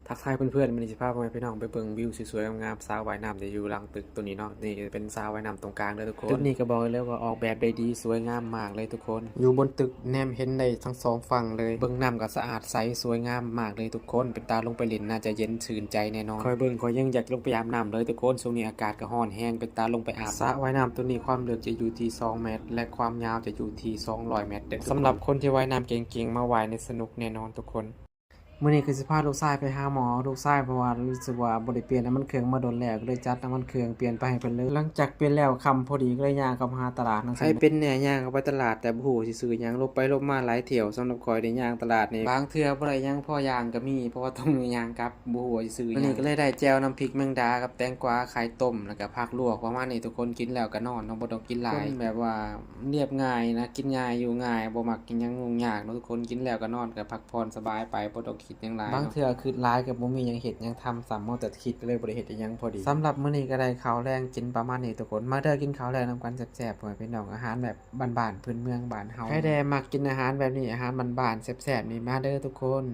ທັກທາຍເພື່ອນໆ ມື້ນີ້ຊິພາພໍ່ແມ່ພີ່ນ້ອງໄປເບິ່ງວິວສວຍໆ ງາມໆ ສະຫວ່າຍນ້ຳທີ່ຢູ່ຫຼັງຕຶກໂຕນີ້ເນາະ. ນີ້ເປັນສະຫວ່າຍນ້ຳຕົງກາງເດີທຸກຄົນ. ຕຶກນີ້ກໍບອກໄດ້ເລີຍວ່າອອກແບບໄດ້ດີ ສວຍງາມມາກເລີຍທຸກຄົນ. ຢູ່ບົນຕຶກແນມເຫັນໄດ້ທັງສອງຝັ່ງເລີຍ. ເບິ່ງນ້ຳກໍສະອາດໃສ ສວຍງາມມາກເລີຍທຸກຄົນ. ເປັນຕາລົງໄປຫຼິ້ນ ໜ້າຈະເຢັນຊື່ນໃຈແນ່ນອນ. ຂ້ອຍເບິ່ງຂ້ອຍຍັງຢາກລົງໄປອາບນ້ຳເລີຍທຸກຄົນ. ຊ່ວງນີ້ອາກາດກໍຮ້ອນແຮງ ເປັນຕາລົງໄປອາບ. ສະຫວ່າຍນ້ຳໂຕນີ້ຄວາມເລິກຈະຢູ່ທີ່ສອງແມັດ ແລະ ຄວາມຍາວຈະຢູ່ທີ່ສອງຮ້ອຍແມັດເດີທຸກຄົນ. ສຳລັບຄົນທີ່ວ່າຍນ້ຳເກັ່ງໆ ມາວ່າຍໃນສະໜຸກແນ່ນອນທຸກຄົນ. ມື້ນີ້ກໍຊິພາລູກຊາຍໄປຫາໝໍລູກຊາຍ ເພາະວ່າຮູ້ສຶກວ່າບໍ່ໄດ້ປ່ຽນນ້ຳມັນເຄື່ອງມາດົນແລ້ວ ກໍເລີຍຈັດນ້ຳມັນເຄື່ອງປ່ຽນໄປໃຫ້ເພິ່ນເລີຍ. ຫຼັງຈາກປ່ຽນແລ້ວຄ່ຳພໍດີ ກໍເລີຍຍ່າງເຂົ້າມາຫາຕະຫຼາດ. ໃຜເປັນແນ່ ຍ່າງເຂົ້າໄປຕະຫຼາດ ແຕ່ບໍ່ຮູ້ຊິຊື້ຫຍັງ. ຫຼົບໄປຫຼົບມາຫຼາຍຖ້ຽວ. ສຳລັບຂ້ອຍໄດ້ຍ່າງຕະຫຼາດນີ້ ບາງເທື່ອບໍ່ໄດ້ຫຍັງພໍຢ່າງກໍມີ ເພາະວ່າຕ້ອງຍ່າງກັບ ບໍ່ຮູ້ວ່າຊິຊື້ຫຍັງ. ມື້ນີ້ກໍເລີຍໄດ້ແຈ່ວນ້ຳພິກແມງດາກັບແຕງກວາ ໄຂ່ຕົ້ມ ແລ້ວກໍຜັກລວກປະມານນີ້ທຸກຄົນ. ກິນແລ້ວກໍນອນເນາະ ບໍ່ຕ້ອງກິນຫຼາຍ. ຄົນແບບວ່າລຽບງ່າຍນະ ກິນງ່າຍຢູ່ງ່າຍ ບໍ່ມັກກິນຫຍັງຫຍຸ້ງຍາກເນາະທຸກຄົນ. ກິນແລ້ວກໍນອນ ກໍພັກຜ່ອນສະບາຍໄປ ບໍ່ຕ້ອງຄິດຫຍັງຫຼາຍເນາະ. ບາງເທື່ອຄິດຫຼາຍກໍບໍ່ມີຫຍັງເຮັດຫຍັງທຳຊ້ຳ ເຮົາແຕ່ຄິດກໍເລີຍບໍ່ໄດ້ເຮັດອີ່ຫຍັງພໍດີ. ສຳລັບມື້ນີ້ກໍໄດ້ເຂົ້າແລງກິນປະມານນີ້ທຸກຄົນ. ມາເດີ ກິນເຂົ້າແລງນຳກັນແຊບໆ ພໍ່ແມ່ພີ່ນ້ອງ. ອາຫານແບບບ້ານໆ ພື້ນເມືອງບ້ານເຮົາ. ໃຜແດ່ມັກກິນອາຫານແບບນີ້ ອາຫານບ້ານໆ ແຊບໆ ນີ້ ມາເດີທຸກຄົນ.